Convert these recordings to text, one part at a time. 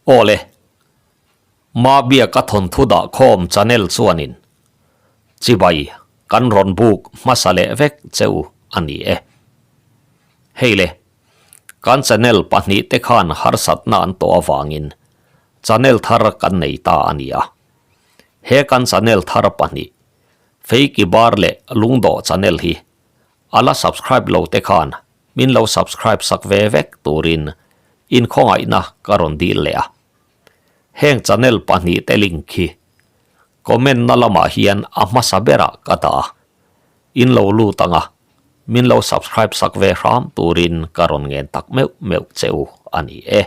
Awle, Mabiaka thawnthu dah khawm channel chuanin chibai kan rawn buk hmasa leh vek che u a ni e. Hei le, kan channel pahnihte khan harsatna an tawh avangin channel thar kan nei ta a ni a. He kan channel thar pahnih, Feiki Bar leh Lungdawh channel hi a la subscribe lo te khan min lo subscribe sak ve vek turin inkhawngaihna ka rawn dil leh a. Heng channel pahnihte link hi comment na lamah hian a hmasa berah ka dah a, in lo lut ang a, min lo subscribe sak ve hram turin ka rawn ngen tak meuh meuh che u a ni e.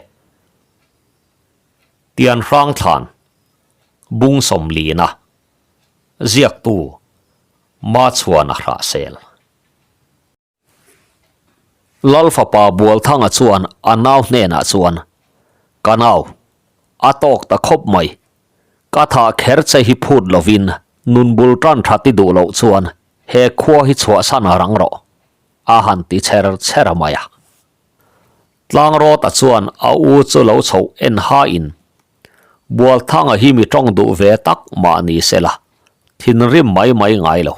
Tian Hrangthlan, Bung Sawmlina, Ziaktu, Machuana Hrahsel. Lal fapa Bualthanga chuan a nau hnenah chuan, Ka nau, a tawk ta khawp mai. Ka thah kher che hi phut lovin nun bul tan tha ti duh loh chuan he khua hi chhuahsan a rang rawh, a han ti chher chher a mai a. Tlangrawta chuan a u chu lo chhoh en hain, Bualthanga hi mi tawng duh ve tak mah ni se la, thinrim mai mai ngai lo,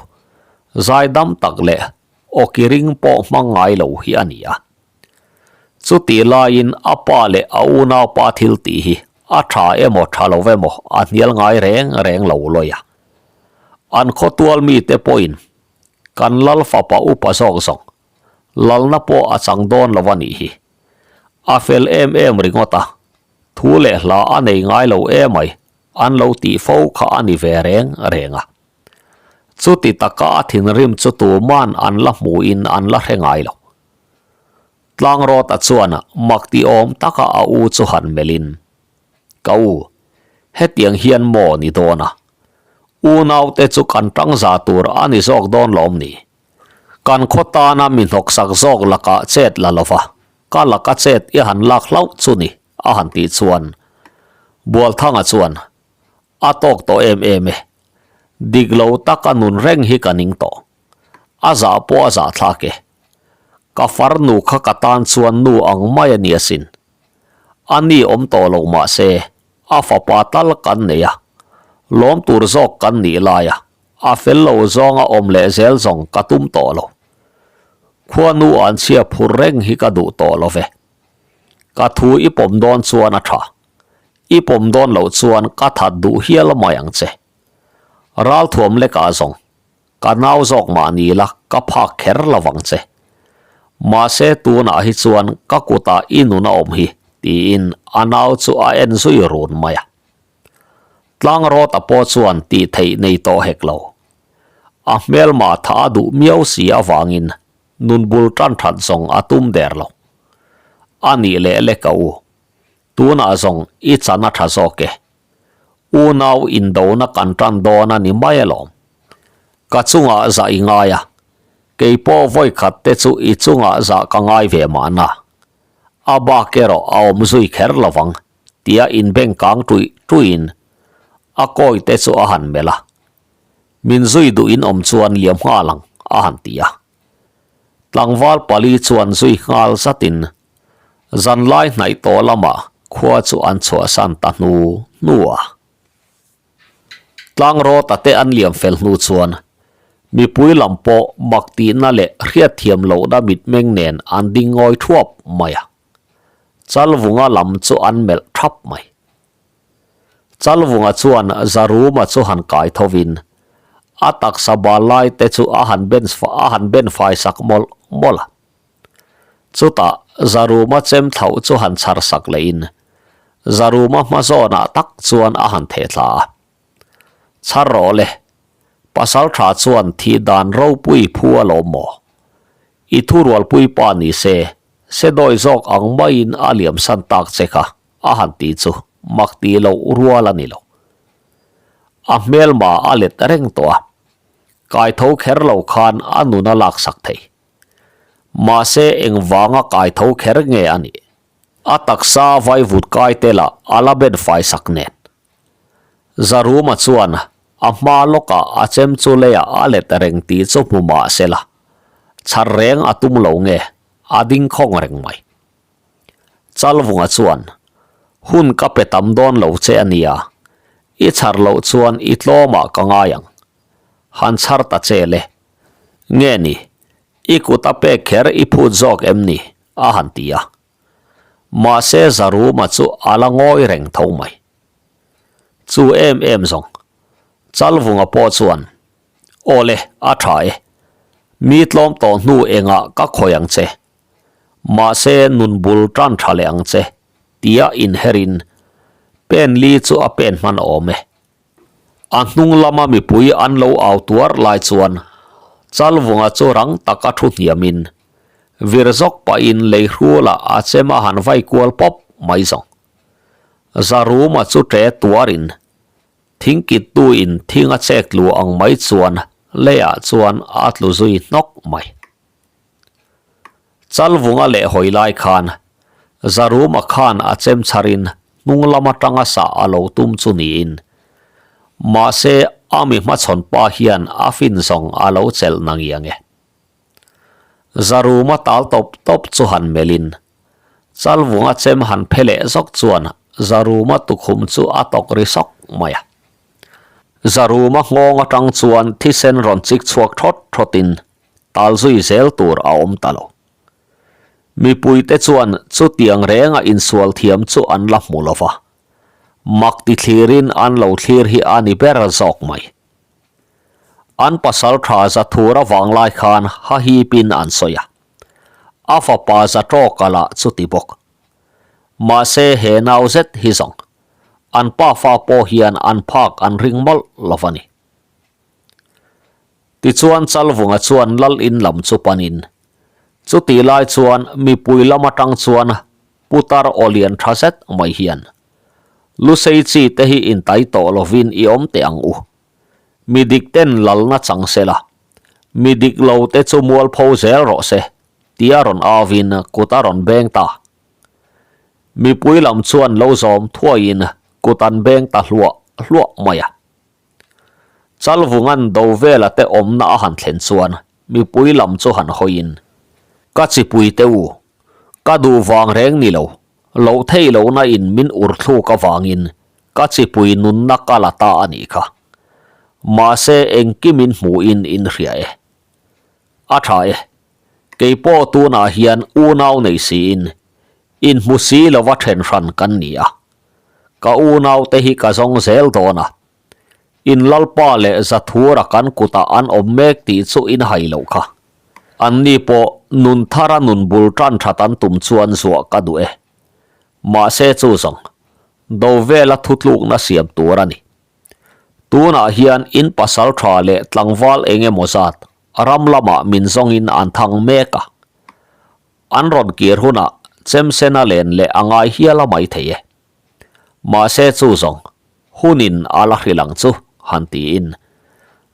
zaidam tak leh awki ring pawh hmang ngai lo hi a ni a. Chutih laiin a pa leh a unaupa thil tih hi a tha emaw tha lo emaw a hnial ngai reng reng lo lawi a. An khawtual mite pawhin kan lal fapa upa zawk zawk lalna pawh a chang dawn lo a nih hi. A fel em em ringawt a, thu leh hla a nei ngai lo emai an lo tih fo kha a ni ve reng reng a. Chuti taka a thinrim chu tuman an la hmuhin an la hre ngai lo. Tlangrawta chuan mak ti awm taka a u chu han melhin, Ka u, hetiang hian maw ni dawn a? Unaute chu kan tangza tur a ni zawk dawn lawm ni? Kan khaw tana mi hnawksak zawk lakah chet la lova, ka laka chet i han lak hlauh chu ni, a han tih chuan Bualthanga chuan, A tawk tawh em em e, dik lo taka nun reng hi ka ning tawh. A zah pawh a zah thlak e. Ka farnu kha ka tan chuan nu ang mai a ni asin. A ni awm tawh lo mah se, a fapa tal kan nei a, lawm tur zawk kan nih lai a. A fel lo zawnga awm leh zel zawng ka tum tawh lo. Khuanu an chhia phur reng hi ka duh tawh lo ve. Ka thu i pawm dawn chuan a tha. I pawm dawn loh chuan ka that duh hial mai ang che. Ralthuam lekah zawng, ka nau zawk mah ni la ka phak kher lo vang che. Mahse tunah hi chuan ka kutah i nun a awm hi tiin a nau chu a en zui run mai a. Tlangrawta pawh chuan tih theih nei tawh hek lo. A hmelma tha a duh miau si avangin nun bul tan that zawng a tum der lo. A nih leh le ka u, tunah zawng i chan a tha zawk e. Unau indona kan tan dawn a ni mai alawm. Ka chungah zah i ngai a, kei pawh vawikhat te chu i chungah zah ka ngai ve mahna. A bak erawh a awm zui kher lovang. Tia inbeng kang tuih tuihin a kawi te chu a han melh a, Min zui duh in awm chuan liam nghal ang a han ti a. Tlangval pali chuan zui nghal zatin zanlai hnaih tawh lamah khua chu an chhuahsan ta hnu hnu a. Tlangrawta te an liam fel hnu chuan mipui lam pawh mak tihna leh hriatthiam lohna mitmeng nen an ding ngawi thuap mai a. Chalvunga lam chu an melh thap mai. Chalvunga chuan Zaruma chu han kai thovin a taksa bal lai te chu a han ben a han ben fai sak mawlh mawlh a. Chutah Zaruma chem thlauh chu han chhar sak lehin Zaruma hma zawnah tak chuan a han theh thla a. Chhar rawh le, pasal tha chuan thih dan ropui phu alawm maw? I thurualpui pa ni se, se dawi zawk ang maiin a liam san tak che kha a han ti chu mak tih loh rual a ni lo. A hmelma a let reng tawh a, kaitho kher lo khan a nun a laksak thei. Mahse engvanga kaitho kher nge a nih? A taksa vaivut kai te lah a la ben fai sak nen. Zaruma chuan a hma lawkah a chem chu leiah a let reng tih chu hmu mah se la, chhar reng a tum lo nge a ding khawng reng mai. Chalvunga chuan, Hun ka pe tam dawn lo che a nia, i chhar loh chuan i tlawmah ka ngai ang. Han chhar ta che le. Nge ni, i kut a pek kher i phut zawk em ni? a han ti a. Mahse Zaruma chu a la ngawi reng tho mai. Chu em em zawng, Chalvunga pawh chuan, Aw le, a tha e. Mi tlawm tawh hnu engah ka khawi ang che. Mahse nun bul tan tha leh ang che, tia inherin pen li chu a pen hman awm e. A hnung lama mipui an lo au tuar lai chuan Chalvunga chu rang taka thu hniamin vir zawk pahin lei hrulah a chem a han vai kual pawp mai zawng. Zaruma chu ṭe tuarin thingkittuin thing a chek tlu ang mai chuan leiah chuan a tlu zui hnawk mai. Chalvunga leh hawi lai khan Zaruma khan a chem chharin hnung lam atanga sah a lo tum chu niin mahse a mi hmachhawn pa hian a fin zawng a lo chelh na ngiang e. Zaruma tal tawp tawp chu han melhin Chalvunga chem han phe leh zawk chuan Zaruma tukhum chu a tawk ri sawk mai a. Zaruma nghawng atang chuan thisen rawn chik chhuak thawt thawtin tal zui zel tur a awm ta lo. Mipuite chuan chutiang renga insual thiam chu an la hmu lo va, mak ti thlirin an lo thlir hi a ni ber zawk mai. An pasal tha za thur avang lai khan hahipin an sawi a, a fapa za tawka lah chuti bawk. Mahse he nau zet hi zawng, an pafa pawh hian an phak an ring mawlh lo va ni. Tichuan Chalvunga chuan lal in lam chu panin, chutih lai chuan mipui lam atang chuan putar aw lian tha zet mai hian, Lusei chi te hi intai tawh lovin i awm teh ang u. Mi dik ten lalna chang se la, mi dik lo te chu mualpho zel rawh se, tia rawn auin kut a rawn beng ta. Mipui lam chuan lo zawm thuaiin kut an beng ta hluah hluah mai a. Chalvunga'n Dovela te awmna a han thlen chuan mipui lam chu han hawiin, Ka chipui te u, ka duh vang reng ni lo, loh thei lohna in min ur thluk avangin ka chipui nunna ka la ta a nih kha. Mahse engkimin hmuhin in hria e. A tha e, kei pawh tunah hian unau nei siin inhmu si lova then hran kan ni a. Ka unaute hi ka zawng zel dawn a, in Lalpa leh Zathura kan kutah an awm mek tih chu in hai loh kha. Anni pawh nun thara nun bul tan that an tum chuan zuah ka duh e. Mahse chu zawng, do vela thutlukna siam tur a ni. Tunah hian in pasal tha leh tlangval eng emaw zat ram lamah min zawngin an thang mek a. An rawn kir hunah chemsena len leh a ngai hial a mai thei e. Mahse chu zawng, hunin a la hrilh ang chu, han tiin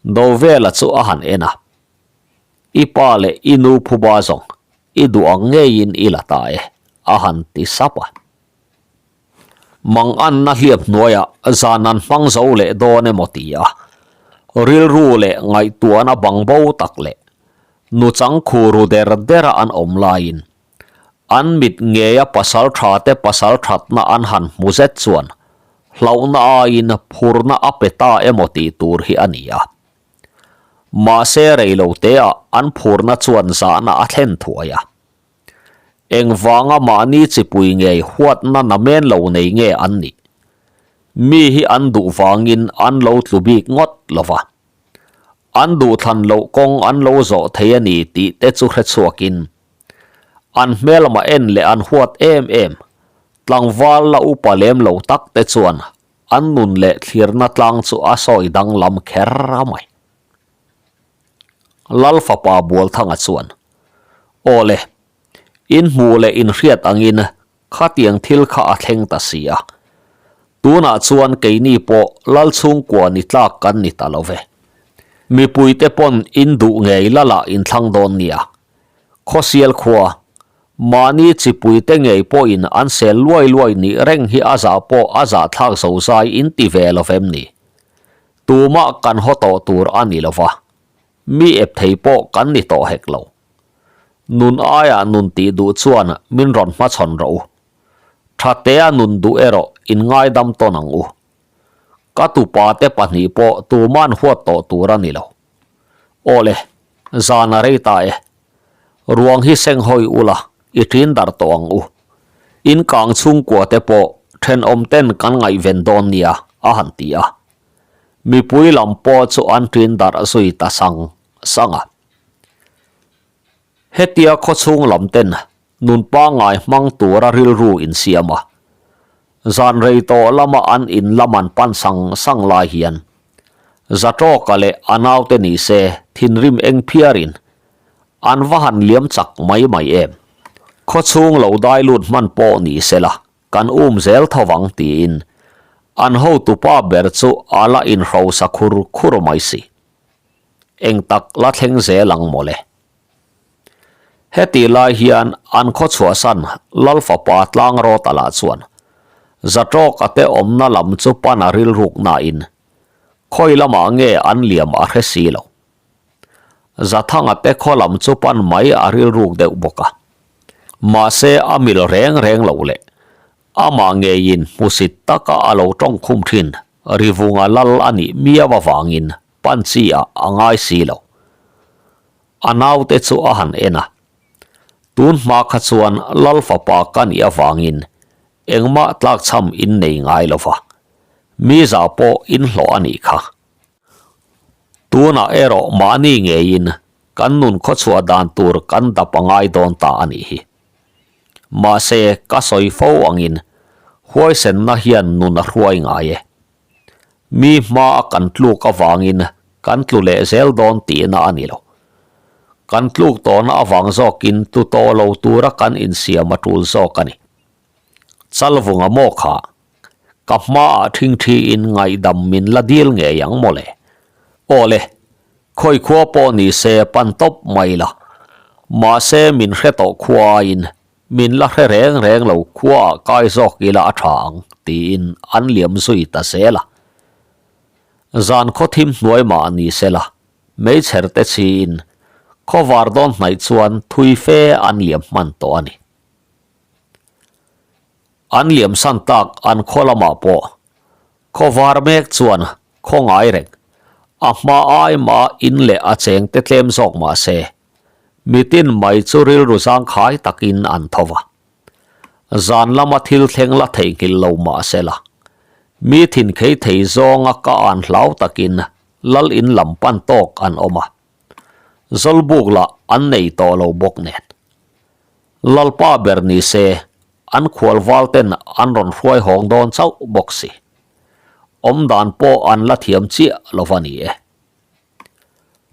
Dovela chu a han en a. I pa leh i nu phuba zawng, i duh ang ngeiin i la ta e, a han ti sap a. Manganna hliap hnuaiah zan an hmang zo leh dawn emaw ti a, rilru leh ngaihtuahna bangbo tak leh nuchang khu ru der dera an awm laiin an mit ngeia pasal tha te pasal thatna an han hmu zet chuan hlauhna aiin phurna a pe ta emaw tih tur hi a ni a. Mahse reiloteah an phurna chuan zahna a thlen thuai a. Engvanga mahni chipui ngei huatna namen lo nei nge an nih? Mi hi an duh vangin an lo tlu bik ngawt lo va. An duhthlan loh kawng an lo zawh thei a ni tih te chu hre chhuakin an hmelma en leh an huat em em tlangval la upa lem lo tak te chuan an nun leh thlirna tlang chu a sawi danglam kher a mai. Lal fapa Bualthanga chuan, Aw le, in hmuh leh in hriat angin khatiang thil kha a thleng ta si a. Tunah chuan keini pawh Lal chhungkua ni tlak kan ni ta lo ve. Mipuite pawn in duh ngei lalah in thlang dawn nia. Khawsial khua, mahni chipuite ngei pawhin an sel luai luai nih reng hi a zah pawh a zahthlak zozai in ti ve lo vem ni. Tumah kan haw tawh tur a ni lo va, mi ep thei pawh kan ni tawh hek lo. Nun aiah nun tih duh chuan min rawn hmachhawn rawh u. Thatea nun duh erawh in ngaidam tawn ang u. Ka tupa te pahnih pawh tuman huat tawh tur a ni lo. Aw le, zan a rei ta e. Ruang hi seng hawi ula, i ṭin darh tawh ang u. In kang chhungkua te pawh ṭhenawm ten kan ngaihven dawn nia, a han ti a. Mipui lam pawh chu an ṭin darh zui ta sang sang a. Hetia khawchhung lam ten nun pangngai hmang tura rilru insiam a, zan rei tawh lama an in lam an pan sang sang lai hian Zatawka leh a naute ni se thinrim eng phiarin an va han liam chak mai mai em. Khawchhung lo dai lut hman pawh ni sela kan um zel tho vang tiin an hotupa ber chu a la inhrosa khur khur mai si. Eng tak la thleng zel ang mawle. Hetih lai hian an khaw chhuahsan Lal fapa tlang rawt a lah chuan Zatawka te awmna lam chu pan a rilruk nain khawi lamah nge an liam a hre si lo. Zathanga te khaw lam chu pan mai a rilruk deuh bawk a. Mahse a mil reng reng lo leh amah ngeiin hmusit taka a lo tawngkhum thin Rivunga Lal a nih miau avangin pan chi ah a ngai si lo. A naute chu a han en a. Tun hma kha chuan Lal fapa ka nih avangin engmah tlakchham in nei ngai lo va, mi zah pawh in hlawh a nih kha. Tunah erawh mahni ngeiin kan nun khawchhuah dan tur kan dap a ngai dawn ta a nih hi. Mahse, ka sawi fo angin huaisenna hian nun a hruai ngai e. Mi hmaa kan tluk avangin kan tlu leh zel dawn tihna a ni lo. Kan tluk tawhna avang zawkin tlu tawh lo tura kan insiam a tul zawk a ni. Chalvunga maw kha, ka hmaah thingthiin ngaihdam min la dil ngei ang mawle. Aw le, khawi khua pawh ni se pan tawp mai la. Mahse min hre tawh khua aiin Min la hre reng reng lo khuaah kai zawk ila a tha ang, tiin an liam zui ta zel a. Zan khaw thim hnuai mah ni se la, meichher te chhiin khaw var dawn hnaih chuan thui fe an liam hman tawh a ni. An liam san tak an khaw lamah pawh khaw var mek chuan khaw ngai reng, a hma ai mah in leh a cheng te tlem zawk mah se, Mitin mai chu rilru zangkhai takin an tho va. Zan lama thil thleng la theihnghilh lo mah se la, mi thin khei thei zawnga ka an hlau takin lal in lam pan tawk an awm a. Zawlbuk lah an nei tawh lo bawk nen. Lalpa ber ni se an khualval ten an rawn hruai hawng dawn chauh bawk si. Awmdan pawh an la thiam chiah lo va ni e.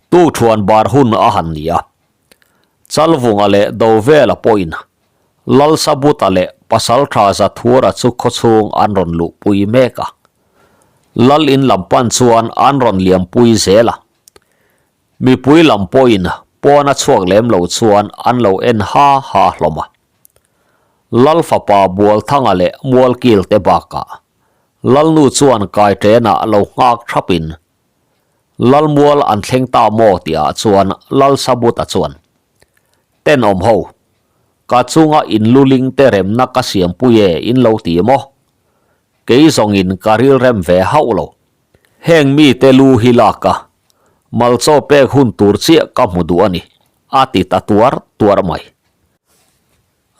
Tu thuan bar hun a han ni a. Chalvunga leh Dovela pawhin Lalsabuta leh Pasaltha Zathura chu khawchhung an rawn luhpui mek a. Lal in lam pan chuan an rawn liampui zel a. Mipui lam pawhin pawn a chhuak lem lo chuan an lo en ha ha hlawm a. Lal fapa Bualthanga leh Mualkil te bakah Lalnu chuan Kaitrenah lo nghak thapin Lalmual an thleng ta maw tihah chuan Lalsabuta chuan, Tenawm ho, ka chunga in luling te remna ka siampui e in lo ti maw? Kei zawngin ka rilrem ve hauh lo. Heng mite lu hi lak a, malchaw pek hun tur chiah ka hmu duh a ni, a ti ta tuar tuar mai.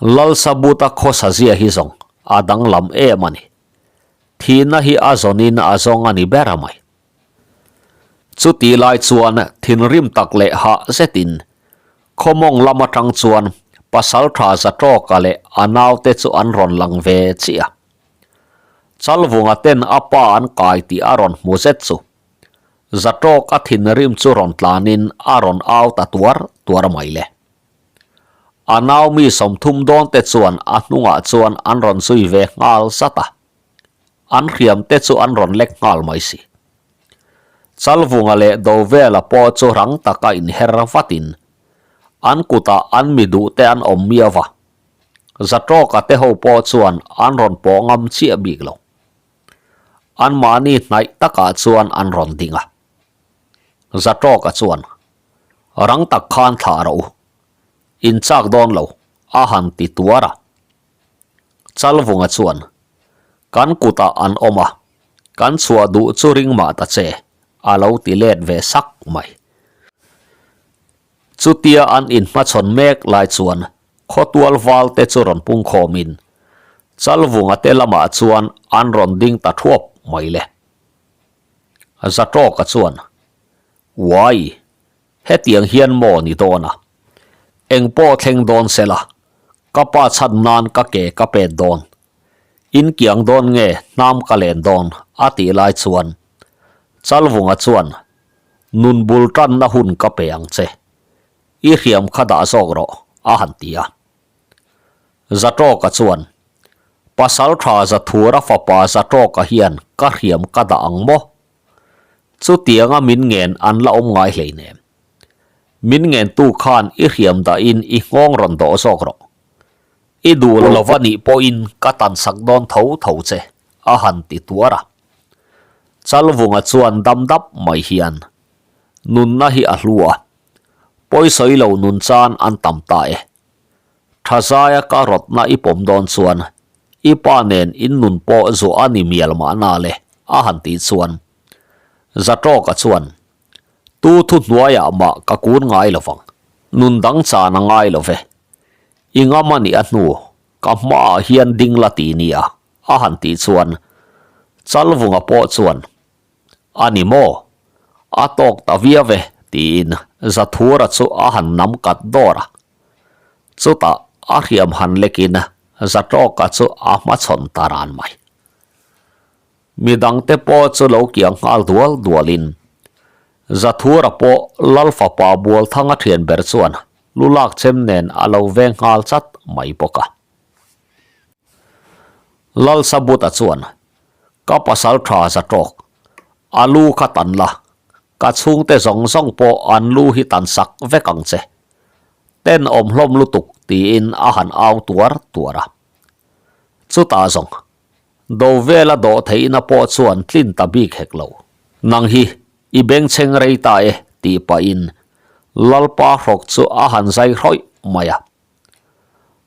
Lalsabuta khawsa zia hi zawng a danglam em a ni. Thihna hi a zawnin a zawng a ni ber a mai. Chuti lai chuan thinrim tak leh hah zetin khawmawng lam atang chuan Pasaltha Zatawka leh a naute chu an rawn lang ve chiah a. Chalvunga ten a pa an kai tih a rawn hmu zet chu Zatawka thinrim chu rawn tlanin a rawn au ta tuar tuar mai le. A nau mi 30 dawn te chuan a hnungah chuan an rawn zui ve nghal zat a. An hriam te chu an rawn lek nghal mai si. Chalvunga leh Dovela pawh chu rang taka inher vatin an kutah an mi duh te an awm miau va. Zatawka te ho pawh chuan an rawn pawh ngam chiah bik lo. Anmahni hnaih takah chuan an rawn ding a. Zatawka chuan Rang tak khan thlah rawh u. In chak dawn lo, a han ti tuar a. Chalvunga chuan, Kan kutah an awm a, kan chhuah duh chu ring mah ta che, a lo ti let ve sak mai. Chutia an inhmachhawn mek lai chuan khawtual val te chu rawn pungkhawmin Chalvunga te lamah chuan an rawn ding ta thuap mai le. Zatawka chuan, Uai, hetiang hian maw ni dawn a? Eng pawh thleng dawn se la, ka pa chhan nan ka ke ka pet dawn. In kiang dawn nge hnam ka len dawn? a tih lai chuan Chalvunga chuan, Nun bul tanna hun ka pe ang che. I hriam kha dah zawk rawh, a han ti a. Zatawka chuan, Pasal tha Zathura fapa Zatawka hian ka hriam ka dah ang maw? Chutianga min ngen an la awm ngai hleinem. Min ngentu khan i hriam dahin i nghawng rawn dawh zawk rawh. I duh lo va nih pawhin ka tansak dawn tho tho che, a han ti tuar a. Chalvunga chuan dam dap mai hian, Nunna hi a hlu a, pawisawi lo nun chan an tam ta e. Tha zaia ka rawtna i pawm dawn chuan i pa nen in nun pawh zuah a ni mial mahna le, a han tih chuan Zatawka chuan, Tu thu hnuaiah mah ka kun ngai lo vang, nun dang chan a ngai lo ve. I ngam a nih a hnu, ka hmaah hian ding la ti nia, a han tih chuan Chalvunga pawh chuan, A ni maw? A tawk ta viau e, tiin Zathura chu a han nam kat dawr a. Chutah a hriam han lekin Zatawka chu a hmachhawn ta ran mai. Midangte pawh chu lo kiang nghal dual dualin Zathura pawh Lal fapa Bualthanga thian ber chuan lu lak chem nen a lo veng nghal chat mai bawk a. Lal Sabuta chuan, Ka pasal tha Zatawk, a lu kha tan la, Ka chhungte zawng zawng pawh an lu hi tan sak vek ang che. Tenawm hlawm lutuk tiin a han au tuar tuar a. Chutah zawng, do vela dawh theihna pawh chuan tlin ta bik hek lo. Nang hi i bengchheng rei ta e tih pahin Lalpa hrawk chu a han zai hrawih mai a.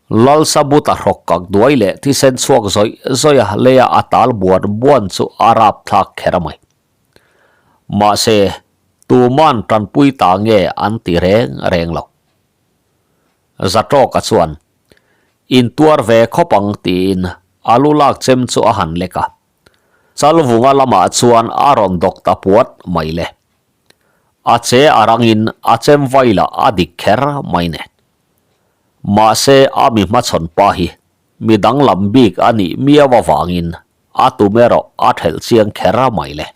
Lalsabuta hrawk kak duai leh thisen chhuak zawih zawih a leia a tal buan buan chu a rapthlak kher mai. Mahse, tuman tanpui ta nge an ti reng reng lo. Zatawka chuan, Intuar ve khawp ang tiin a lu lak chem chu a han lek a. Chalvunga lamah chuan a rawn dawk ta puat mai le. A che a rangin a chem vai lah a dik kher mai nen. Mahse, a mi hmachhawn pa hi mi danglam bik a nih miau avangin A tum erawh a thelh chiang kher mai le.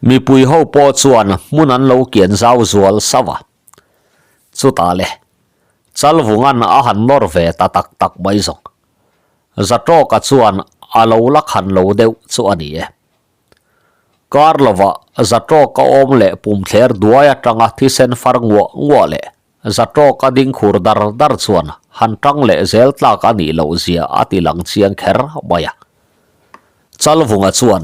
Mipui ho pawh chuan hmun an lo kian zau zual sauh a. Chutah le, Chalvunga'n a han nawr ve ta tak tak mai zawng. Zatawka chuan a lo la khan lo deuh chu a ni e. Kar lovah Zatawka awm leh pumthler duai atanga thisen far nguah nguah leh Zatawka ding khur dar dar chuan han tang leh zel tlak a nih loh zia a ti lang chiang kher mai a. Chalvunga chuan,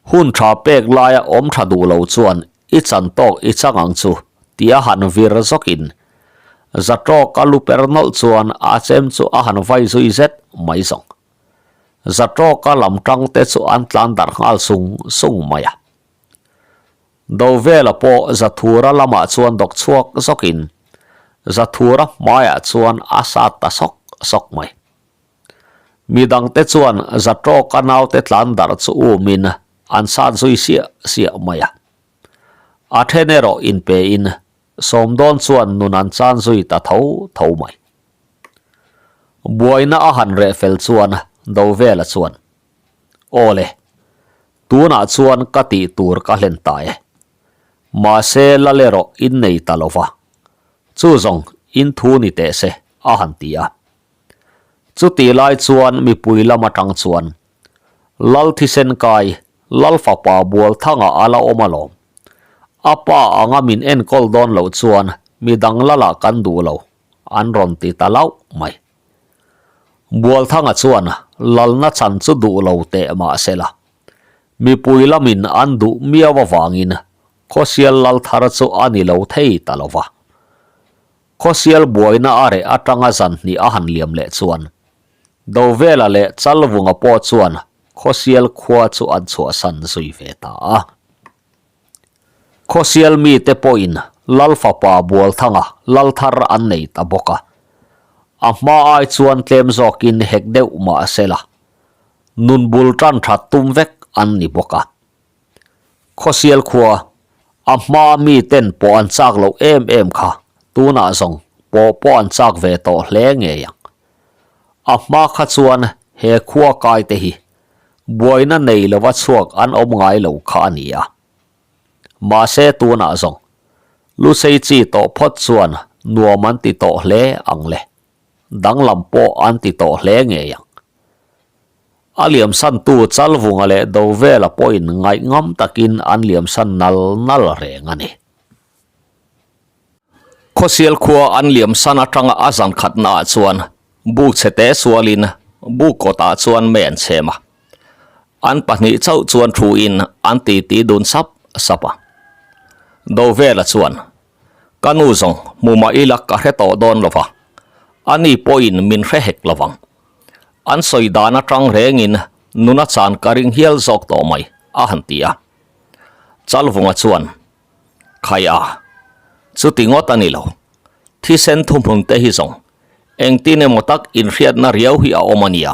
Hun tha pek laia awm tha duh lo chuan i chan tawk i chang ang chu tia han vir zawkin Zatawka lu per nawlh chuan a chem chu a han vai zui zet mai zawng. Zatawka lam tang te chu an tlan darh nghal sung sung mai a. Dovela pawh Zathura lamah chuan dawk chhuak zawkin Zathura hmaiah chuan a sat ta sawk sawk mai. Midangte chuan Zatawka naute tlan darh chu umin an sat zui siah siah mai a. A then erawh inpein Sawmdawn chuan nun an chan zui ta tho tho mai. Buaina a han reh fel chuan Dovela chuan, Aw le, Tunah chuan ka tih tur ka hlen ta e. Mahse lal erawh in nei ta lo va. Chu zawng in thu ni teh se, a han ti a. Chutih lai chuan mipui lam atang chuan, Lal thisen kai, Lal fapa Bualthanga a la awm alawm. A pa anga min enkawl dawn loh chuan midang lalah kan duh lo, an rawn ti ta lauh mai. Bualthanga chuan lalna chan chu duh lo teh mah se la, mipui lamin an duh miau avangin khawsial lal thar chu a ni lo thei ta lo va. Khawsial buaina a reh atanga zan hnih a han liam leh chuan. Dovela leh Chalvunga pawh chuan Khawsial khua chu an chhuahsan zui ve ta a. Khawsial mite pawhin Lal fapa Bualthanga lal thar an nei ta bawk a. A hma ai chuan tlem zawkin hek deuh mah sela, nun bul tan that tum vek an ni bawk a. Khawsial khua, a hma miten pawh an chak loh em em kha tunah zawng pawh pawh an chak ve tawh hle ngei ang. A hma kha chuan he khua kai te hi buaina nei lova chhuak an awm ngai lo kha a ni a. Mahse tunah zawng Lusei chi tawh phawt chuan nuam an ti tawh hle ang le, danglam pawh an ti tawh hle ngei ang. A liamsantu Chalvunga leh Dovela pawhin ngaihngam takin an liamsan nal nal reng a ni. Khawsial khua an liamsan atanga a zan khatnaah chuan buk chhete sualin buk kawtah chuan mei an chhem a. An pahnih chauh chuan thuin an titi dun sap sap a. Dovela chuan, Ka nu zawng hmu mah ila ka hre tawh dawn lo va, ani pawhin min hre hek lo vang. An sawi dan atang rengin nuna chan ka ring hial zawk tawh mai, a han ti a. Chalvunga chuan, Khai a, chuti ngawt a ni lo. Thisen thuhmun te hi zawng engtin emaw tak inhriatna riau hi a awm a nia.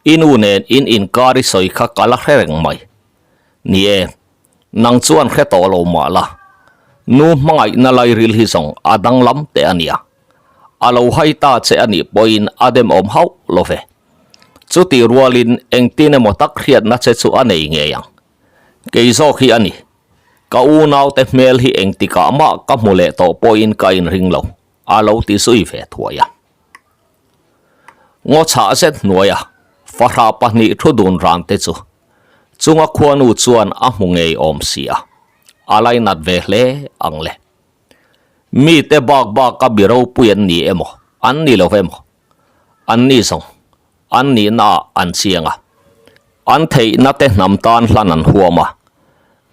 I nu nen in inkar i sawi kha ka la hre reng mai. Ni e, nang chuan hre tawh lo mah la. Nu hmangaihna lairil hi zawng a danglam teh a nia. A lo hai ta che a nih pawhin a demawm hauh lo ve. Chutih rualin engtin emaw tak hriatna che chu a nei ngei ang. Kei zawk hi a ni. Ka unaute hmel hi engtikah mah ka hmu leh tawh pawhin ka inring lo, a lo ti zui ve thuai a. Ngaw chhah zet hnuaia fahrah pahnih thu dun ran te chu chunga khuanu chuan a hmu ngei awm si a, a lainat ve hle ang le. Mite bak baka bi ropui an ni emaw, an ni lo emaw, an ni zawng an nihna ah an chiang a, an theihna te hnam tan hlan an huam a,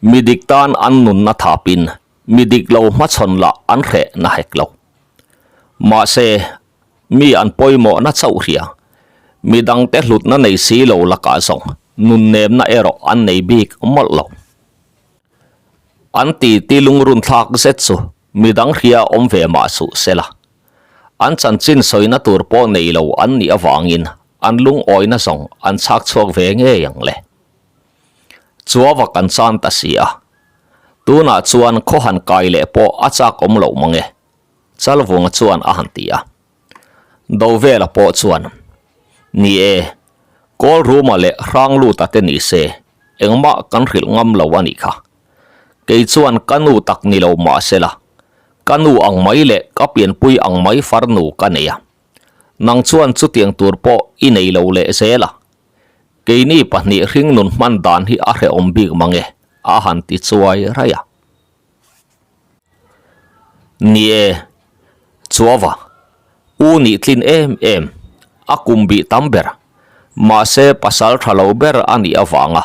mi dik tan an nunna thapin mi dik lo hmachhawn lah an hreh na hek lo. Mahse, mi an pawimawhna chauh hria, mi dangte hlutna nei si lo lakah zawng nunnemna erawh an nei bik mawlh lo. An titi lungrun thlak zet chu mi dang hria awm ve mah suh sela. An chanchin sawina tur pawh nei lo an nih avangin an lungawina zawng an chhak chhuak ve ngei ang le. Chuava kan chan ta si a, tunah chuan khaw han kai leh pawh a chak awm loh mang e, Chalvunga chuan a han ti a. Dovela pawh chuan, Ni e, Kawlruma leh Hrangluta te ni se, engmah kan hrilh ngam lo a nih kha. Kei chuan ka nu tak ni lo mah sela, ka nu ang mai leh ka pianpui ang mai farnu ka nei a. Nang chuan chutiang tur pawh i nei lo leh zel a. Keini pahnih hringnun hman dan hi a hrehawm bik mang e, a han ti chuai raih a. Ni e, Chuava, u nih tlin em em, a kum bih tam ber, mahse pasal tha lo ber a nih avanga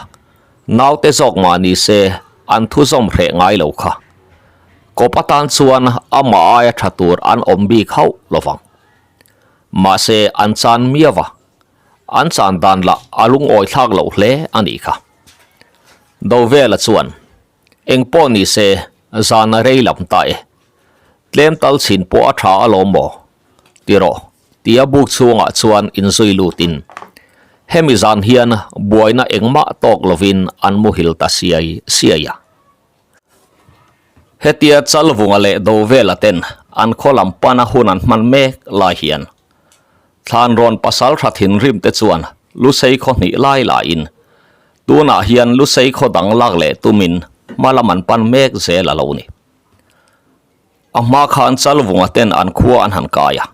naute zawk mah ni se an thu zawm hreh ngai lo kha. Kawp atan chuan amah aia tha tur an awm bik hauh lo vang. Mahse an chan miau a, an chan dan lah a lungawi thlak loh hle a nih kha. Dovela chuan. Eng pawh ni se, zan a rei lam ta e. Tlem tal chhin pawh a tha alawm maw? Ti rawh, tia buk chhungah chuan inzui lutin hemi zan hian buaina engmah tawk lovin an muhil ta siai siai a. Hetia Chalvunga leh Dovela ten an khaw lam pana hun an hman mek lai hian Thlanrawn pasal tha thinrim te chuan Lusei khaw hnih lai laiin Tunah hian Lusei khaw dang lak leh tumin hma lam an pan mek zel a lo ni. A hma khan Chalvunga ten an khua an han kai a,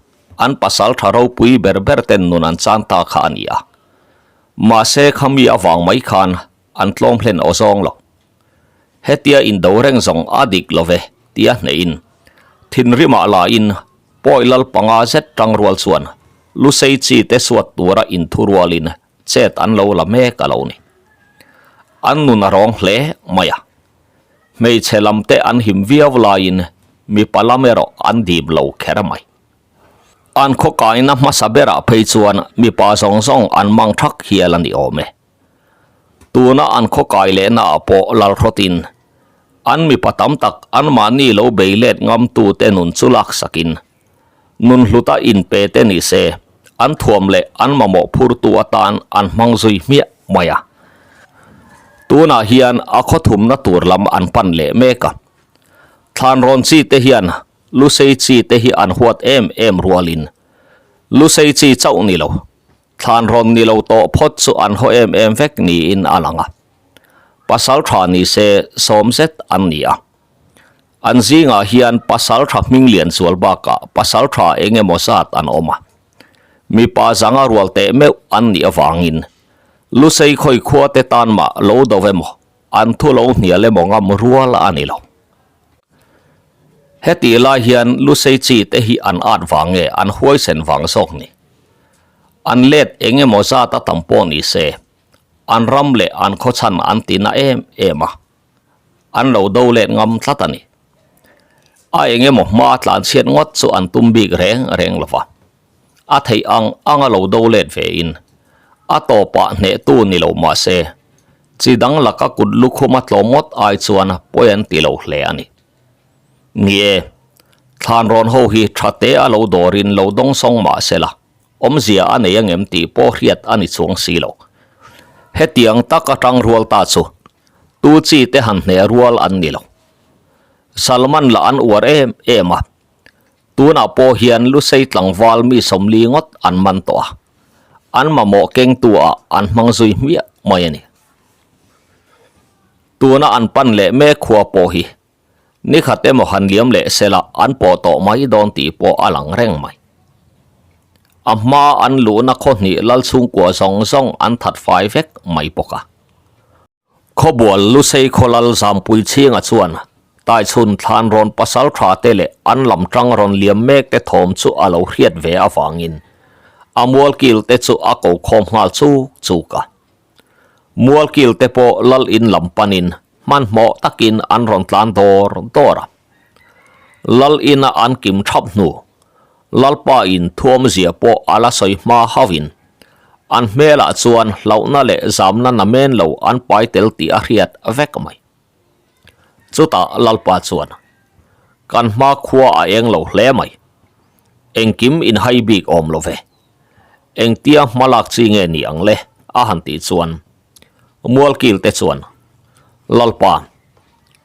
an pasal tha ropui ber ber ten nun an chan ta kha a ni a. Mahse khami avang mai khan an tlawm hlen aw zawng lo. Hetia indo reng zawng a dik lo ve tia hnehin thinrimah lain pawi lal panga zet tang rual chuan Lusei chi te suat tura inthurualin Chet an lo la mek a lo ni. An nun a rawng hle mai a. Hmeichhe lam te an him viau laiin mipa lam erawh an dip lo kher mai. An khaw kaina hmasa berah phei chuan mipa zawng zawng an mang thak hial a ni awm e. Tuna an khaw kai lehna ah pawh lalhrawtin an mipa tam tak anmahni lo bei let ngamtute nun chu laksakin nun hluta inpe te ni se an thuam leh an mamawh phurtu atan an hmang zui hmiah mai a. Tunah hian a khaw thumna tur lam an pan leh mek a. Thlanrawn chi te hian Lusei chi te hi an huat em em rualin Lusei chi chauh ni lo, thlan rawn ni lo tawh phawt chu an haw em em vek niin a lang a. Pasal tha ni se sawm zet an ni a. An zingah hian pasal tha hming lian zual bakah pasal tha eng emaw zat an awm a. Mipa zanga rual teh meuh an nih avangin Lusei khawi khua te tan mah lo do emaw an thu lo hnial emaw ngam rual a ni lo. Hetih lai hian Lusei chi te hi an at vang nge an huaisen vang zawk ni? An let eng emaw zat a tam pawh ni se, an ram leh an khawchhan an ti na em em a, an lo do let ngam tlat a ni. A eng emaw hma tlan chhiat ngawt chu an tum bik reng reng lo va, a theih ang anga lo do let ve in a tawpah hnehtu ni lo mah se, chi dang laka kut lukhum a tlawm ngawt ai chuan pawi an ti lo hle a ni. Ni e, thlan rawn ho hi tha te a lo dawrin lo dawng sawng mah se la, awmzia a nei angem tih pawh hriat a ni chuang si lo. Hetiang tak atang rual ta chu tu chi te han hneh rual an ni lo. Salman lah an uar em em a. Tunah pawh hian Lusei tlangval mi 40 ngawt an man tawh a, an mamawh kengtu ah an hmang zui hmiah mai a ni. Tuna an pan leh mek khua pawh hi nikhat emaw han liam leh sela an pawh tawh mai dawn tih pawh a lang reng mai. A hma an luhna khaw hnih lal chhungkua zawng zawng an that fai vek mai bawk a. Khawbual Lusei khawlal Zampui chhinga chuan Taichhun thlan rawn pasal tha te leh an lam tang rawn liam mek te thawm chu a lo hriat ve avangin a mualkil te chu a ko khawm nghal chuk chuk a. Mualkil te pawh lal in lam panin hmanhmawh takin an rawn tlan dawr dawr a. Lal ina an kim thap hnu Lalpa in thuamzia pawh a la sawi hma hauhin an hmelah chuan hlauhna leh zamna namen lo an pai tel tih a hriat vek mai. Chutah Lalpa chuan, Kan hma khua a eng lo hle mai. Engkim inhai bik awm lo ve. Engtia hma lak chi nge ni ang le? a han tih chuan Mualkil te chuan, Lalpa,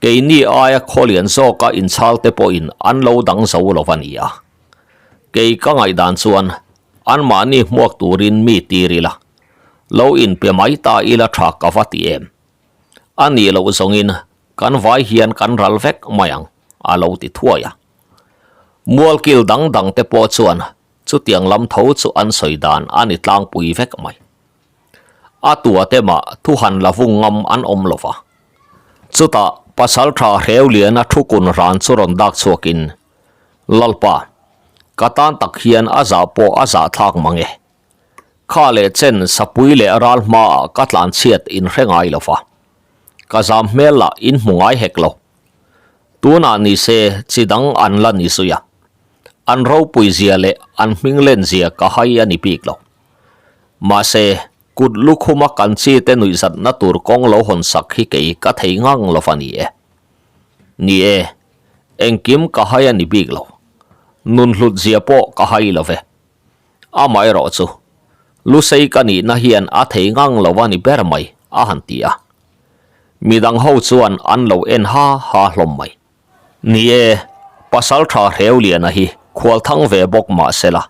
Keini aia khawlian zawka inchhal te pawhin an lo dang zo lo a ni a. Kei ka ngaihdan chuan anmahni hmuak turin mi tir ila, lo inpe mai ta ila tha ka va ti em. A nih loh zawngin kan vai hian kan ral vek mai ang, a lo ti thuai a. Mualkil dang dang te pawh chuan chutiang lam tho chu an sawi dan a ni tlangpui vek mai. A tua te mah thu han la vung ngam an awm lo va. Chutah Pasaltha Hreuliana thu kun ran chu rawn dak chhuakin, Lalpa, ka tan tak hian a zah pawh a zah thlak mang e. Kha leh chen sapui leh ral hmaah ka tlan chhiat in hre ngai lo va. Ka zam hmel lah in hmu ngai hek lo. Tunah ni se chi dang an la ni zui a. An ropui zia leh an hming len zia ka hai a ni bik lo. Mahse, kut lukhuma kan chi te nuihzatna tur kawng lo hawn sak hi kei ka thei ngang lo va ni e. Ni e, engkim ka hai a ni bik lo. Nun hlut zia pawh ka hai lo ve. Amaherawh chu, Lusei ka nihna hian a thei ngang lo a ni ber mai, a han ti a. Midang ho chuan an lo en ha ha hlawm mai. Ni e, Pasaltha Hreuliana hi khual thang ve bawk mah sela,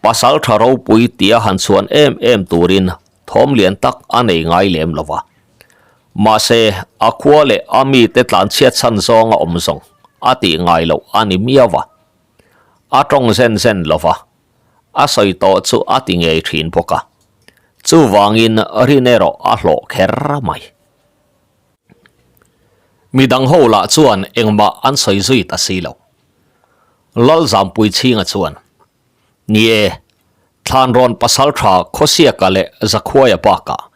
Pasaltha ropui tia han chhuan em em turin thawm lian tak a nei ngai lem lo va. Mahse, a khua leh a mite tlanchhiat chhan zawnga awm zawng a tih ngai loh a ni miau va. A tawng zen zen lo va, a sawi tawh chu a ti ngei thin bawk a. Chuvangin rin erawh a hlawh kher mai. Midang ho lah chuan engmah an sawi zui ta si lo. Lalzampui chhinga chuan, Ni e, Thlanrawn pasaltha Khawsiaka leh Zakhuaia bakah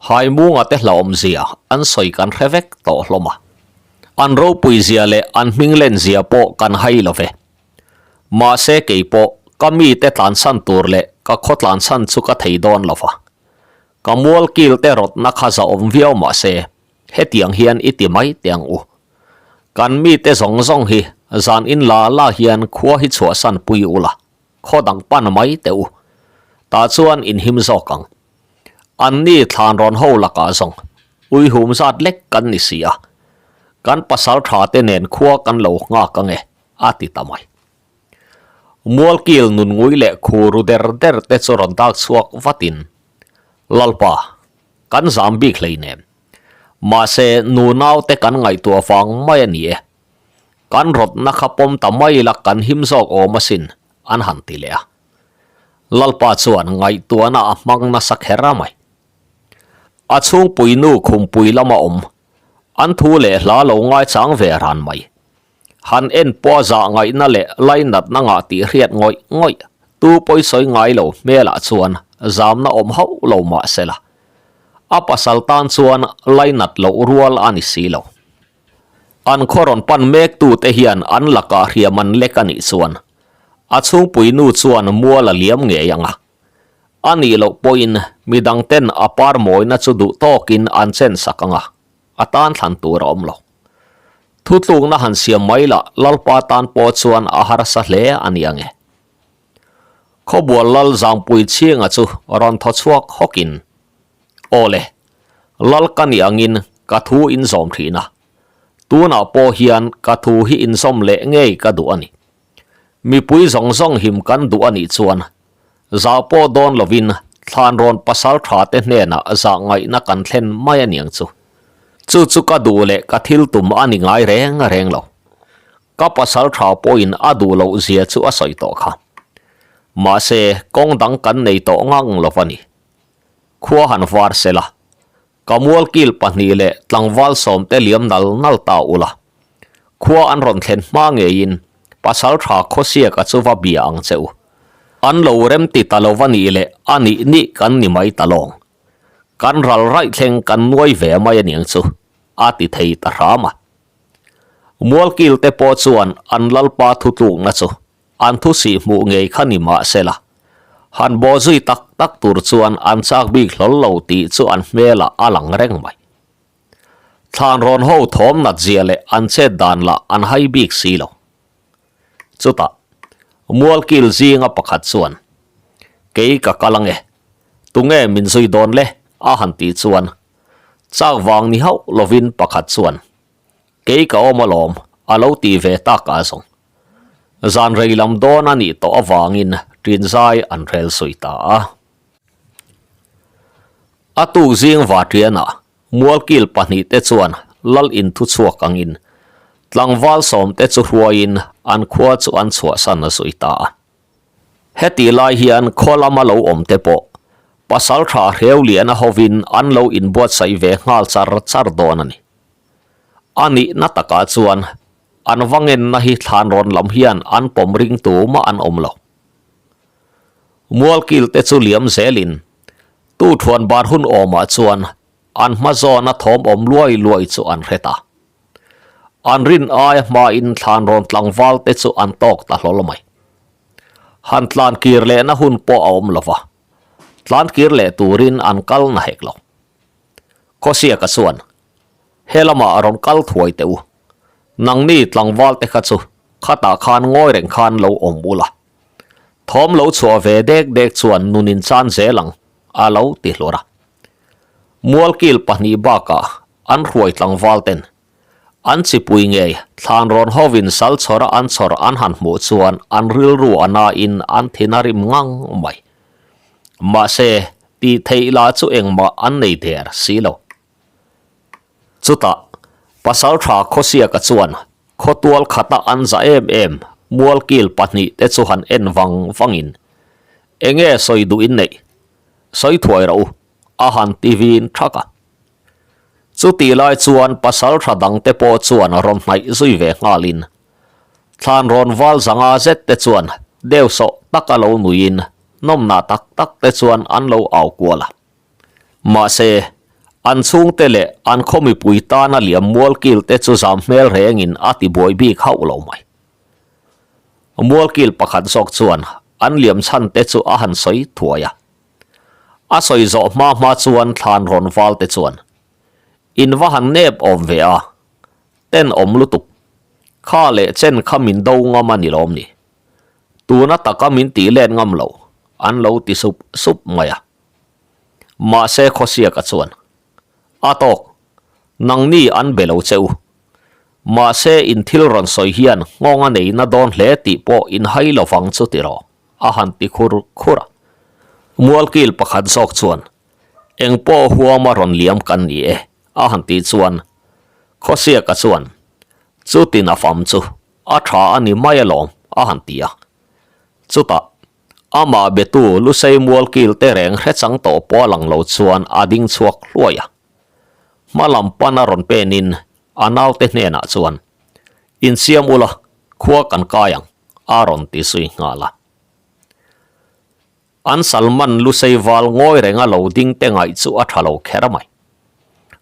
Haimunga te hlauhawmzia an sawi kan hre vek tawh hlawm a. An ropui zia leh an hming len zia pawh kan hai lo ve. Mahse kei pawh Ka mite tlansan tur leh ka khaw tlansan chu ka thei dawn lo va. Ka mual kil te rawtna kha za awm viau mah se, hetiang hian i ti mai teh ang u. Kan mite zawng zawng hi zan in la la hian khua hi chhuahsan pui ula, khaw dang pan mai teh u. Tah chuan in him zawk ang. Anni thlan rawn ho lakah zawng uihum zat lek kan ni si a, kan pasal tha te nen khua kan lo nghak ange, a ti ta mai. Mualkil nun ngui leh khu ru der der te chu rawn dak chhuak vatin, Lalpa, kan zam bik hleinem. Mahse, nunau te kan ngaihtuah vang mai a ni e. Kan rawtna kha pawm ta mai la kan him zawk awm asin, an han ti leh a. Lalpa chuan ngaihtuahna a hmang nasa kher a mai. A chhungpui nu khumpui lama awm, an thu leh hla lo ngaichang ve ran mai. Han en pawh zah ngaihna leh lainatna ngah tih hriat ngawih ngawih tu pawi sawi ngai lo hmelah chuan zamna awm hauh lo mah se la, a pasal tan chuan lainat loh rual a ni si lo. An khaw rawn pan mek tute hian an lakah hriam an lek a nih chuan a chhungpui nu chuan mual a liam ngei ang a. A nih loh pawhin midangten a par mawina chu duh tawkin an chen sak ang a, a tan thlan tur a awm lo. Thutlukna han siam mai lah Lalpa tan pawh chuan a harsa hle a ni ang e. Khawbual Lal Zangpui Chhinga chu rawn thaw chhuak hawkin, Aw le, Lal ka ni angin ka thu in zawm thin a, tunah pawh hian ka thu hi inzawm leh ngei ka duh a ni. Mipui zawng zawng him kan duh a nih chuan zah pawh dawn lovin thlanrawn pasal tha te hnenah zah ngaihna kan thlen mai a niang chu. Chu chu ka duh leh ka thil tum a ni ngai reng reng lo. Ka pasal tha pawhin a duh loh zia chu a sawi tawh kha. Mahse, kawng dang kan nei tawh ngang lo a ni. Khua han var sela, Ka mualkil pahnih leh tlangval sawmte liam nal nal ta ula. Khua an rawn thlen hma ngeiin pasal tha khawsiaka chu va bia ang che u. An lo rem ti ta lo va nih leh a nih nih kan ni mai ta lawng. Kan ral raih thleng kan nuai ve mai aniang chu, a ti thei ta hram a. Mualkil te pawh chuan an lalpa thutlukna chu An thu sih hmuh ngei kha ni mah se la, han bawh zui tak tak tur chuan an chak bik hlawl lo tih chu an hmelah a lang reng mai. Thlan rawn ho thawm nat zia leh an chet dan lah an hai bik si lo. Chutah, Mualkil zinga pakhat chuan, Kei ka kal ange, tunge min zui dawn le? a han tih chuan, chak vang ni hauh lovin pakhat chuan, Kei ka awm alawm, a lo ti ve tak a zawng. Zan rei lam dawn a nih tawh avangin ṭinzai an rel sawi ta a. A tuk zing Vaṭianah Mualkil pahnihte chuan Lal in thu chhuak angin tlangval sawmte chu hruaiin an khua chu an chhuahsan a zui ta a. Hetih lai hian khaw lama lo awmte pawh pasalṭha Hreuliana hovin an lo inbuatsaih ve nghal char char dawn a ni. A nihna takah chuan An va ngenna hi thlan rawn lam hian an pawm ring tumah an awm lo. Mualkil te chu liam zelin tu thuan bar hun awmah chuan an hma zawna thawm awm luai luai chu an hre ta. An rin aia hmain thlan rawn tlangval te chu an tawk ta hlawl mai. Han tlan kir lehna hun pawh a awm lo va, tlan kir leh turin an kal na hek lo. Khawsiaka chuan, He lamah rawn kal thuai teh u. Nangni tlangval te kha chu khatah khan ngawi reng khan lo awm ula. Thawm lo chhuah ve dek dek chuan nun in chan zel ang, a lo ti hlur a. Mualkil pahnih bakah an hruai tlangval ten an chipui ngei thlan rawn hovin sal chhawra an chhawr an han hmuh chuan an rilru a nain an thin a rim ngang mai. Mahse, tih theih lah chu engmah an nei der si lo. Chutah, Pasalṭha Khawsiaka chuan khawtual khata an za em em mualkil pahnih te chu han en vang vangin, Enge sawi duh in neih? Sawi thuai rawh u, a han ti vin thak a. Chutih lai chuan pasalṭha dangte pawh chuan rawn hnaih zui ve nghalin, thlan rawn val zanga zet te chuan deuhsawh taka lo nuiin nawmnah tak tak te chuan an lo au kual a. Mahse, an chhungte leh an khaw mipui tana liam mualkil te chu zam hmel rengin a ti buai bik hauh lo mai. Mualkil pakhat zawk chuan an liam chhan te chu a han sawi thuai a. A sawi zawh hma hma chuan thlan rawn val te chuan, In va han nep awm ve a, ten awm lutuk. Kha leh chen kha min do ngam a ni lawm ni? Tuna taka min tih let ngam lo, an lo ti sup sup mai a. Mahse Khawsiaka chuan, A tawk, nangni an be lo che u. Mahse in thil rawn sawi hian nghawng a nei na dawn hle tih pawh in hai lo vang chu tiraw? a han ti khur khur a. Mualkil pakhat zawk chuan, Eng pawh huama rawn liam kan ni e, a han tih chuan Khawsiaka chuan, Chutin a fam chu a tha a ni mai alawm, a han ti a. Chutah Amah betu Lusei mualkil te reng hre chang tawh pawh a lang lo chuan a ding chhuak hluai a. Hma lam pan a rawn penin a naute hnenah chuan, Insiam ula, khua kan kai ang, a rawn ti zui nghal a. An Salman Lusei val ngawi renga lo ding te ngaih chu a tha lo kher mai.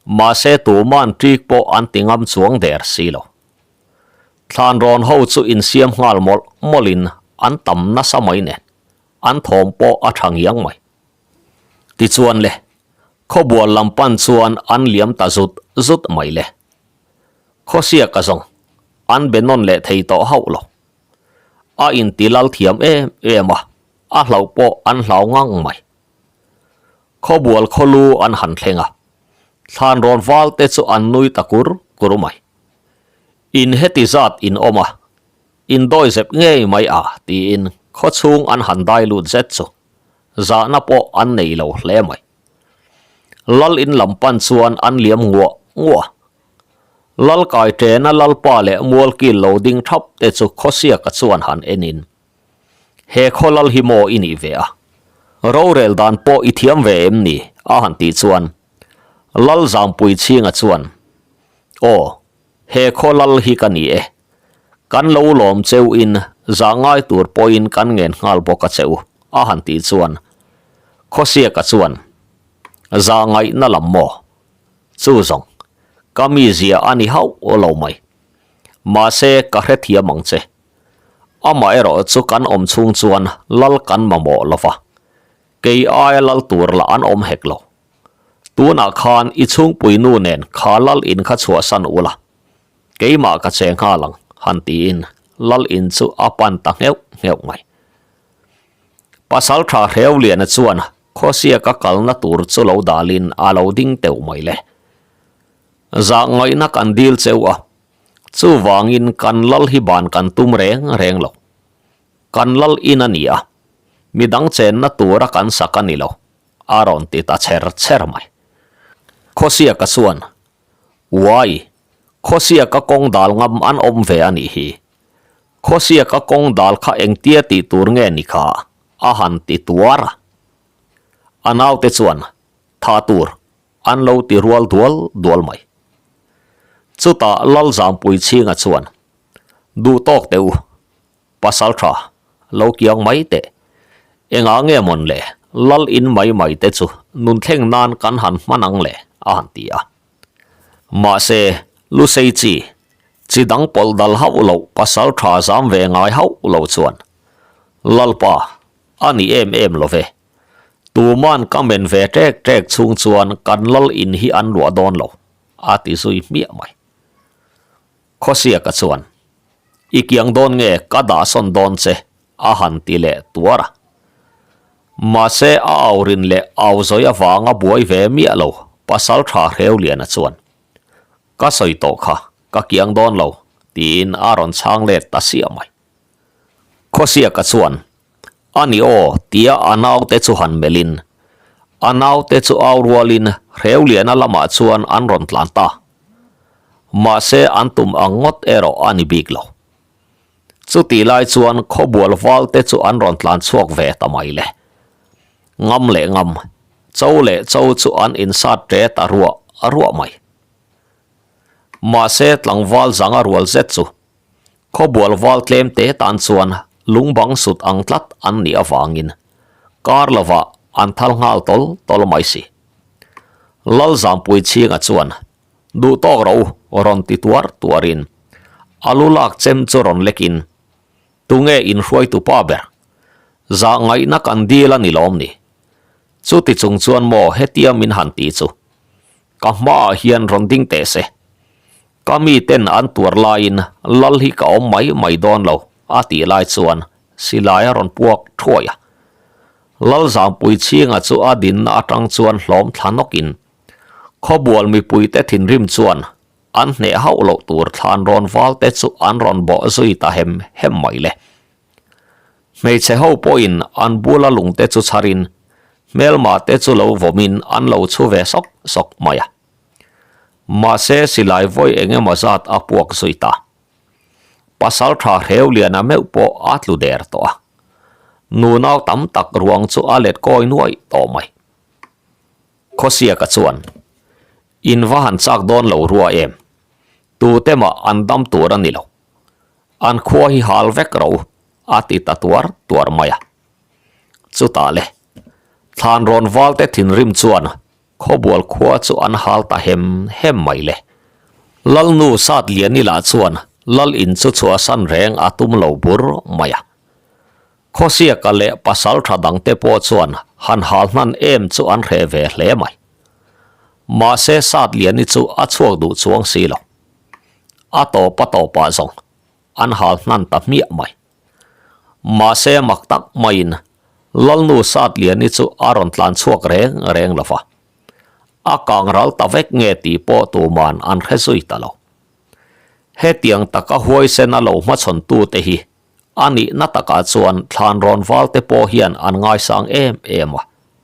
Mahse tuman ṭik pawh an ti ngam chuang der si lo. Thlan rawn ho chu insiam nghal mawlh mawlhin an tam nasa mai nen an thawm pawh a tha ngiang mai. Tichuan le, khawbual lam pan chuan an liam ta zut zut mai le. Khawsiaka zawng an be nawn leh thei tawh hauh lo. A inti lal thiam em em a, a hlauh pawh an hlau ngang mai. Khawbual khawlu an han thleng a, thlan rawn val te chu an nui ta kur kur mai. In heti zat in awm a, in dawi zep ngei mai a tiin khaw chhung an han dai lut zet chu zahna pawh an nei lo hle mai. Lal in lam pan chuan an liam nguah nguah a. Lal kai tena Lalpa leh Mualkil lo ding thap te chu Khawsiaka chuan han en in, He khaw lal hi maw i nih ve a? Rorel dan pawh i thiam ve em ni? a han tih chuan Lal Zampui Chhinga chuan, Aw, he khaw lal hi ka ni e. Kan lo lawm cheu in zah ngai tur pawhin kan ngen nghal bawk a che u, a han tih chuan Khawsiaka chuan, Zah ngaihna lam maw? Chu zawng, ka mizia a ni hauh lo mai. Mahse, ka hrethiam ang che. Amaherawh chu kan awm chhung chuan lal kan mamawh lo va, kei aia lal tur lah an awm hek lo. Tunah khan i chhungpui nu nen kha lal in kha chhuahsan ula, keimah ka che nghal ang, han tiin lal in chu a pan ta ngheuh ngheuh mai. Pasaltha Hreuliana chuan Khawsiaka kalna tur chu lo dalin a lo ding teuh mai le. Zah ngaihna kan dil cheu a, chuvangin kan lal hi ban kan tum reng reng lo. Kan lal in a ni a, midang chenna tura kan sak a ni lo, a rawn ti ta chher chher mai. Khawsiaka chuan, Uai, Khawsiaka kawng dal ngam an awm ve a nih hi. Khawsiaka kawng dal kha engtia tih tur nge ni kha? a han ti tuar a. A naute chuan tha tur an lo ti rual dual dual mai. Chutah Lalzampui chhinga chuan, Duh tawk teh u, pasal tha lo kiang mai teh. Engah nge mawn le, Lal in mai mai te chu nun thleng nan kan han hman ang le, a han ti a. Mahse, Lusei chi, chi dang pawlh dal hauh loh pasal tha zam ve ngai hauh lo chuan, Lalpa, a ni em em lo ve. Tuman ka men ve ṭek ṭek chhung chuan kan lal in hi an luah dawn lo, a ti zui hmiah mai. Khawsiaka chuan, I kiang dawn nge ka dahsawn dawn che, a han ti leh tuar a. Mahse a aurin leh au zawi avanga buai ve miah lo Pasalṭha Hreuliana chuan, Ka sawi tawh kha, ka kiang dawn lo, tiin a rawn chhang let ta siah mai. Khawsiaka chuan, A ni aw, tia a naute chu han melhin, a naute chu au rualin Hreuliana lamah chuan an rawn tlan ta. Mahse an tum ang ngawt erawh a ni bik lo. Chutih lai chuan khawbual valte chu an rawn tlan chhuak ve ta mai le. Ngam leh ngam, cho leh cho chu an insat ṭe ta ruah ruah mai. Mahse tlangval zanga rual zet chu Khawbual val tlem te tan chuan lungbang sut ang tlat an nih avangin kar lovah an thal nghal tawl tawl mai si. Lalzampui chhinga chuan duh tawk rawh u rawn ti tuar tuarin a lu lak chem chu rawn lekin tunge inhruaitupa ber? Zahngaihna kan dil a ni lawm ni? Chuti chung chuan maw hetia min han ti chu? Ka hmaah hian rawn ding teh se. Ka miten an tuar laiin lal hi ka awm mai mai dawn lo, a tih lai chuan silai a rawn puak thuai a. Lal Zampui chhinga chu a dinna atang chuan hlawm thla nawkin khawbual mipuite thinrim chuan an hneh hauh loh tur thlan rawn val te chu an rawn bawh zui ta hem hem mai le. Hmeichhe ho pawhin an bula lungte chu chharin hmelma te chu lo vawmin an lo chhu ve sawk sawk mai a. Mahse silai vawi eng emaw zat a puak zui ta. Pasal tha Hreuliana meuh pawh a tlu der tawh a. Nunau tam tak ruang chu a let kawi nuaih tawh mai. Khawsiaka chuan, In va han chak dawn lo rua em? Tute mah an dam tur a ni lo. An khua hi hal vek ro a ti ta tuar tuar mai a. Chutah le, thlan rawn valte thinrim chuan Khawbual khua chu an hal ta hem hem mai le. Lalnu Satliani lah chuan Lal in chu chhuahsan reng a tum lo bur mai a. Khawsiaka leh pasal tha dangte pawh chuan han hal hnan em chu an hreh ve hle mai. Mahse Satliani chu a chhuak duh chuang si lo. A tawp a tawpah zawng an hal hnan ta hmiah mai. Mahse mak tak maiin Lalnu Satliani chu a rawn tlan chhuak reng reng lo va. A kang ral ta vek nge tih pawh tuman an hre zui ta lo. Hetiang taka huaisen a lo hmachhawn tute hi a nihna takah chuan thlan rawn valte pawh hian an ngaisang em em a,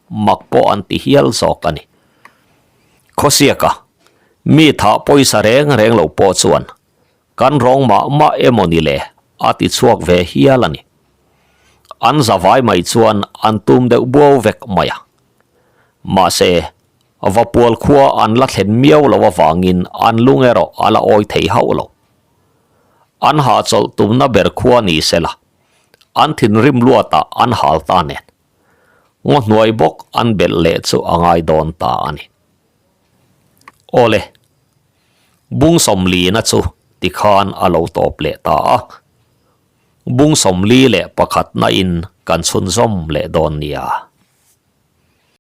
mak pawh an ti hial zawk a ni. Khawsiaka, mi thah pawisa reng reng lo pawh chuan Kan rawng mah mah emaw ni le? a ti chhuak ve hial a ni. An za vai mai chuan an tum deuh buau vek mai a. Mahse, Vapual khua an la thlen miau lo avangin an lung erawh a la awi thei hauh lo. An hahchawlh tumna ber khua ni se la, an thinrim luatah an hal ta nen. Ngaw hnuai bawk an belh leh chu a ngai dawn ta a ni. Awle, Bung sawmlina chu tikhan a lo tawp leh ta a, bung 41 na in kan chhunzawm leh dawn nia.